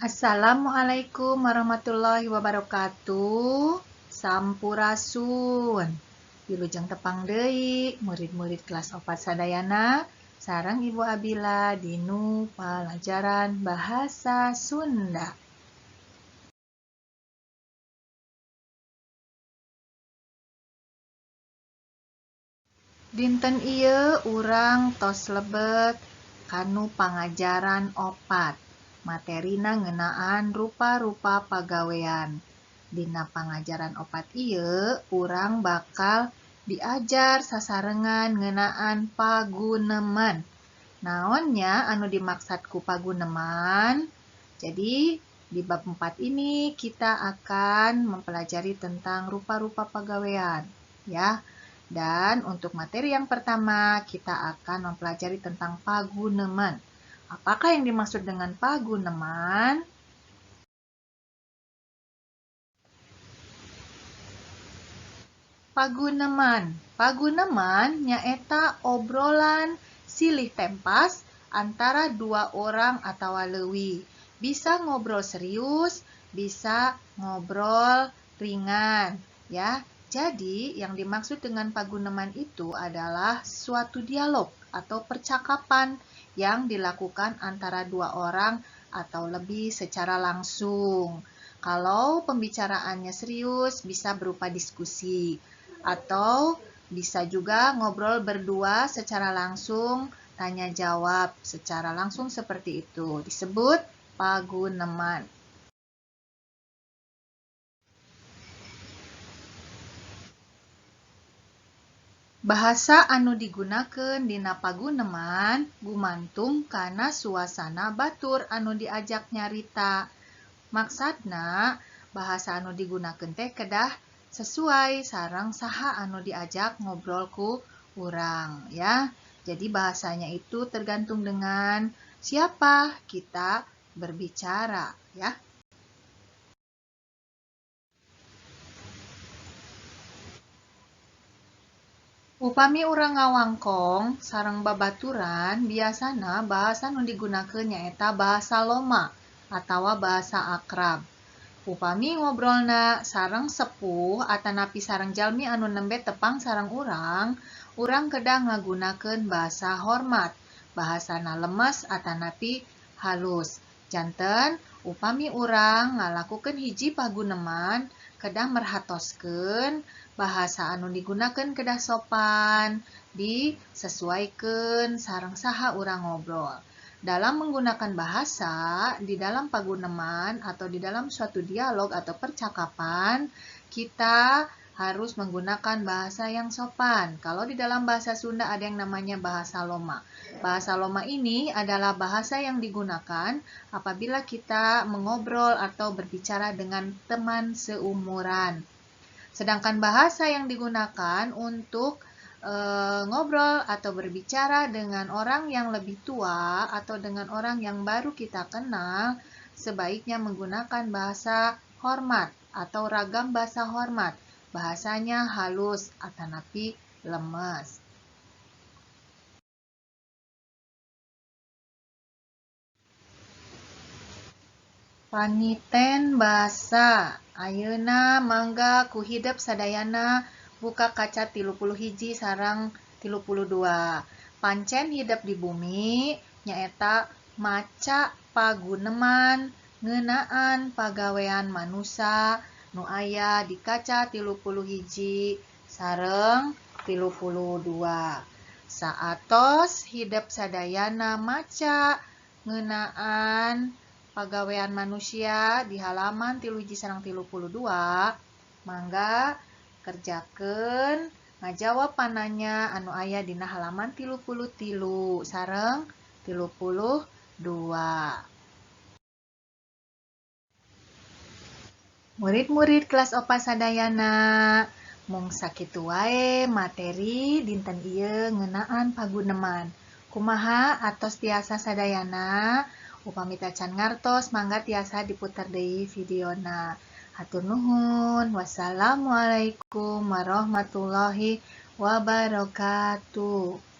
Assalamualaikum warahmatullahi wabarakatuh. Sampurasun. Wilujeng tepang deui murid-murid kelas 4 sadayana sareng Ibu Abila dinu palajaran Bahasa Sunda. Dinten ieu urang tos lebet kanu pangajaran 4. Materina ngeunaan rupa-rupa pagawean. Dina pangajaran 4 ieu urang bakal diajar sasarengan ngeunaan paguneman. Naon nya anu dimaksad ku paguneman? Jadi di bab 4 ini kita akan mempelajari tentang rupa-rupa pagawean, ya. Dan untuk materi yang pertama kita akan mempelajari tentang paguneman. Apakah yang dimaksud dengan paguneman? Paguneman. Paguneman nyaeta obrolan silih tempas antara dua orang atawa leuwih. Bisa ngobrol serius, bisa ngobrol ringan, ya. Jadi, yang dimaksud dengan paguneman itu adalah suatu dialog atau percakapan yang dilakukan antara dua orang atau lebih secara langsung. Kalau pembicaraannya serius, bisa berupa diskusi, atau bisa juga ngobrol berdua secara langsung, tanya jawab secara langsung seperti itu. Disebut paguneman. Bahasa anu digunakeun dina paguneman gumantung kana suasana batur anu diajak nyarita. Maksudna, bahasa anu digunakeun teh kedah sesuai sareng saha anu diajak ngobrol ku urang, ya. Jadi bahasanya itu tergantung dengan siapa kita berbicara, ya. Upami urang ngawangkong sareng babaturan, biasana bahasa nu digunakeun nyaeta bahasa loma atawa bahasa akrab. Upami ngobrolna sareng sepuh atanapi sareng jalmi anu nembe tepang sareng urang, urang kedah ngagunakeun bahasa hormat, bahasana lemes atanapi halus. Janten upami urang ngalakukeun hiji paguneman kedah merhatoskeun bahasa anu digunakeun kedah sopan, disesuaikeun sareng saha urang ngobrol. Dalam menggunakan bahasa di dalam paguneman atau di dalam suatu dialog atau percakapan, kita harus menggunakan bahasa yang sopan. Kalau di dalam bahasa Sunda ada yang namanya bahasa loma. Bahasa loma ini adalah bahasa yang digunakan apabila kita mengobrol atau berbicara dengan teman seumuran. Sedangkan bahasa yang digunakan untuk ngobrol atau berbicara dengan orang yang lebih tua atau dengan orang yang baru kita kenal, sebaiknya menggunakan bahasa hormat atau ragam bahasa hormat. Bahasanya halus atanapi lemes. Paniten basa. Ayeuna mangga ku hidep sadayana buka kaca 31 sareng 32. Pancen hidep di bumi nyaeta maca paguneman ngeunaan pagawean manusa nu aya di kaca 31 sareng 32. Saatos hidep sadayana maca ngeunaan pagawean manusia di halaman 31 sareng 32, mangga kerjakeun ngajawab pananya anu aya dina halaman 33 sareng 32. Murid-murid kelas 4 sadayana, mung sakitu wae materi dinten ieu ngeunaan paguneman. Kumaha atos tiasa sadayana? Upami tacan ngartos mangga tiasa diputer deui videona. Hatur nuhun. Wassalamualaikum warahmatullahi wabarakatuh.